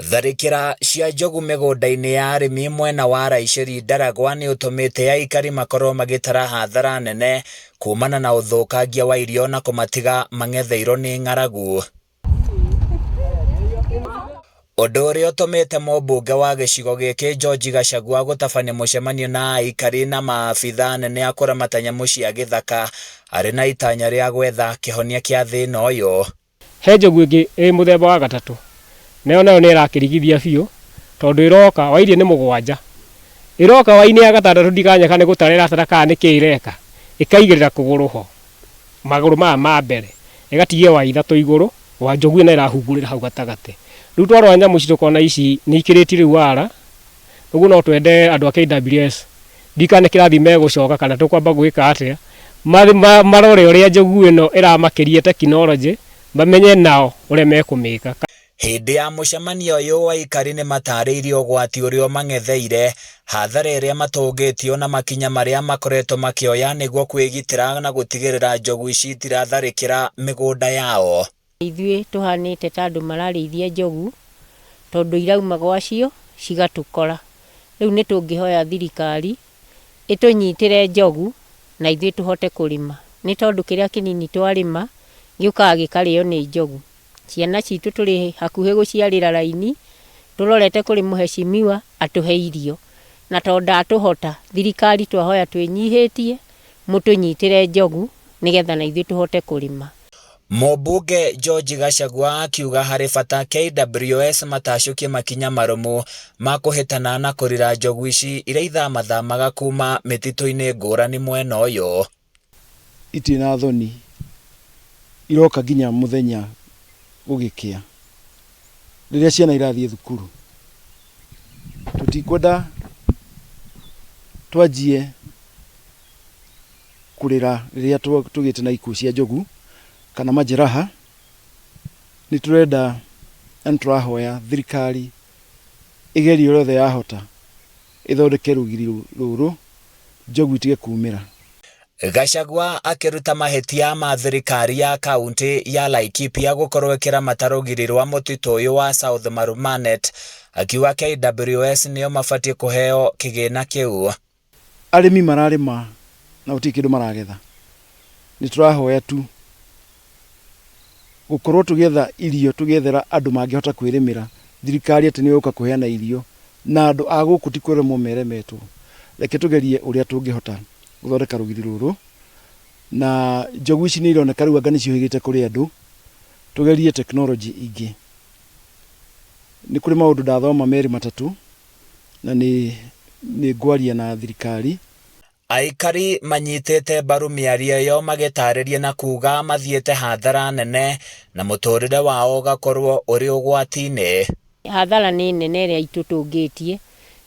Tharĩkĩra cia njogu mĩgũnda-inĩ ya arĩmi mwena wa Raiceri Ndaragwa nĩ ũtũmĩte aikari makorwo magĩtara hathara nene kumana na ũthũkangia wa irio na kũmatiga mang'etheirwo nĩ ng'aragu. Ũndũ ũrĩa ũtũmĩte mũmbunge wa gĩcigo gĩkĩ George Gachagua gũtabania mũcemanio na aikari na maabitha anene a kũramata nyamũ cia gĩthaka arĩ na itanya rĩa gwetha kĩhonia kĩa thĩna ũyũ. He njogu ĩngĩ ĩ mũthemba wa gatatũ, nayo nayo nĩ ĩrakĩrigithia biũ, tondũ ĩroka, wairia nĩ mũgwanja, ĩroka wainĩ ya gatandatũ ndikanyaka nĩ gũtara ĩratara kana nĩ kĩ ĩreka, ĩkaigĩrĩra kũgũrũ ho, magũrũ maya ma mbere, ĩgatigia wa ithatũ igũrũ wa njogu ĩno ĩrahungurĩra hau gatagatĩ. Rĩu twarora nyamũ ici tũkona ici nĩ ikĩrĩtie rĩu wara, Ũguo no twende andũ a KWS, ndiũĩ kana nĩ kĩrathi megũcoka kana tũkwamba gwĩka atĩa, marore ũrĩa njogu ĩno ĩramakĩria tekinoronjĩ, mamenye nao ũrĩa mekũmĩka. Hĩndĩ ya mũcemanio ũyũ aikari nĩmatarĩirie ũgwati ũrĩa ũmang'etheire, hathara ĩrĩa matũngĩtio na makinya marĩa makoretwo makĩoya nĩguo kwĩgitĩra na gũtigĩrĩra njogu ici itiratharĩkĩra mĩgũnda yao. Ithuĩ tũhanĩte ta andũ mararĩithia njogu, tondũ irauma gwacio cigatũkora. Rĩu nĩ tũngĩhoya thirikari ĩtũnyitĩre njogu na ithuĩ tũhote kũrĩma, nĩ tondũ kĩrĩa kĩnini twarĩma gĩũkaga gĩkarĩo nĩ njogu. Ciana citũ tũrĩ hakuhĩ gũciarĩra raini, tũrorete kũrĩ mũhecimiwa atũhe irio, na tondũ ndatũhota, thirikari twahoya twĩnyihĩtie mũtũnyitĩre njogu nĩgetha na ithuĩ tũhote kũrĩma. Mũmbunge George Gachagua akiuga harĩ bata KWS matacũkie makinya marũmu ma kũhĩtana na kũrira njogu ici iria ithamathamaga kuma mĩtitũ-inĩ ngũrani mwena ũyũ. Itirĩ na thoni, iroka nginya mũthenya gũgĩkĩa, rĩrĩa ciana irathiĩ thukuru. Tũtikwenda twanjie kũrĩra rĩrĩa tũgĩte na ikuũ cia njogu kana majeraha. Nĩ tũrenda na nĩ tũrahoya thirikari ĩgerie ũrĩa yothe yahota ĩthondeke rũgiri rũrũ njogu itige kumĩra. Gachagua akĩruta mahĩtia ma thirikari ya kauntĩ ya Laikipia gũkorwo ĩkĩramata rũgiri rwa mũtitũ ũyũ wa South Marumanet, akiuga KWS nĩo mabatiĩ kũheo kĩgĩna kĩu. Arĩmi mararĩma na gũtirĩ kĩndũ maragetha. Nĩ tũrahoya tu gũkorwo tũgĩetha irio tũgĩethera andũ mangĩhota kwĩrĩmĩra, thirikari atĩ nĩyo ĩgũka kũheana irio na andũ a gũkũ ti kũremwo meremetwo. Reke tũgerie ũrĩa tũngĩhota gũthondeka rũgiri rũrũ na njogu ici nĩ ironeka rĩu anga nĩ ciũhĩgĩte kũrĩ andũ, tũgerie tekinoronjĩ ingĩ. Nĩ kũrĩ maũndũ ndathoma merĩ matatũ na nĩ ngwaria na thirikari. Aikari manyitĩte mbaru mĩario ĩyo magĩtarĩria na kuga mathiĩte hathara nene na mũtũrĩre wao ũgakorwo ũrĩ ũgwati-inĩ. Hathara nĩ nene ĩrĩa itũtũngĩtie,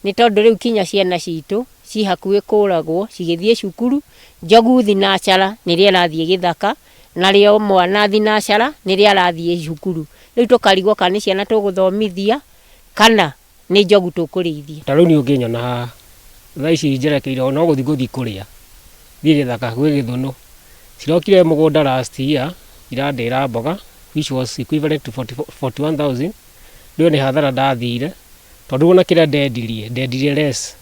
nĩ tondũ rĩu kinya ciana citũ ci hakuhĩ kũragwo cigĩthiĩ cukuru, njogu thinacara nĩrĩo ĩrathiĩ gĩthaka, narĩo mwana thinacara nĩrĩo arathiĩ cukuru. Rĩu tũkarigwo kana nĩ ciana tũgũthomithia kana nĩ njogu tũkũrĩithia. Ta rĩu niĩ ũngĩnyona haha, thaa ici njerekeire o no gũthiĩ ngũthiĩ kũrĩa, thiĩ gĩthaka gwĩ gĩthũnũ. Cirokire mũgũnda last year irandĩra mboga which was equivalent to 41,000, rĩu nĩ hathara ndathire, tondũ ona kĩrĩa ndendirie, ndendirie less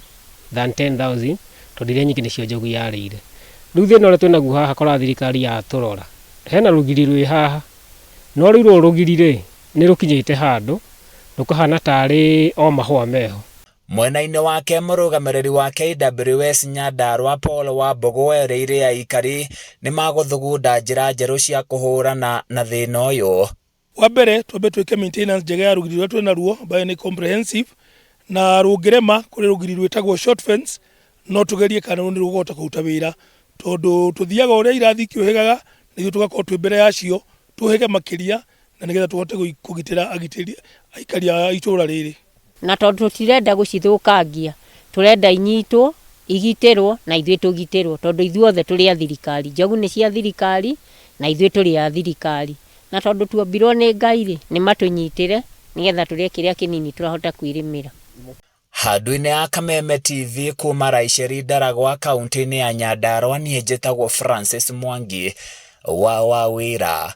than 10,000 tondũ iria nyingĩ nĩcio njogu yarĩire. Rĩu thĩna ũrĩa twĩnaguo haha korwo thirikari yatũrora, hena rũgiri rwĩ haha, no rĩu rũrũ rũgiri rĩ, nĩ rũkinyĩte handũ rũkahana tarĩ o mahũa meho. Mwena-inĩ wake mũrũgamĩrĩri wa KWS Nyandarua Paul Wambũgũ erĩire aikari nĩ magũthugunda njĩra njerũ cia kũhũrana na thĩna ũyũ. Wa mbere twambe twĩke maintenance njega ya rũgiri rũrĩa twĩ naruo ambayo nĩ comprehensive na rũngĩrema kũrĩ rũgiri rwĩtagwo short fence no tũgerie kana nĩ rũkũhota kũruta wĩra tondũ tũthiaga ũrĩa irathi ikĩũhĩgaga na ithuĩ tũgakorwo twĩ mbere yacio tũhĩge makĩria na nĩgetha tũhote kũgitĩra agitĩri aikari a itũra rĩrĩ. Na tondũ tũtirenda gũcithũkangia, tũrenda inyitwo, igitĩrwo na ithuĩ tũgitĩrwo tondũ ithuothe tũrĩ a thirikari. Njogu nĩ cia thirikari na ithuĩ tũrĩ a thirikari. Na tondũ tuombirwo nĩ Ngai-rĩ, nĩ matũnyitĩre nĩgetha tũrĩe kĩrĩa kĩnini tũrahota kwĩrĩmĩra. Handũ-inĩ ha Kameme TV kuma Raiceri Ndaragwa kauntĩ-inĩ ya Nyandarua niĩ njĩtagwo Francis Mwangi wa Wawĩra.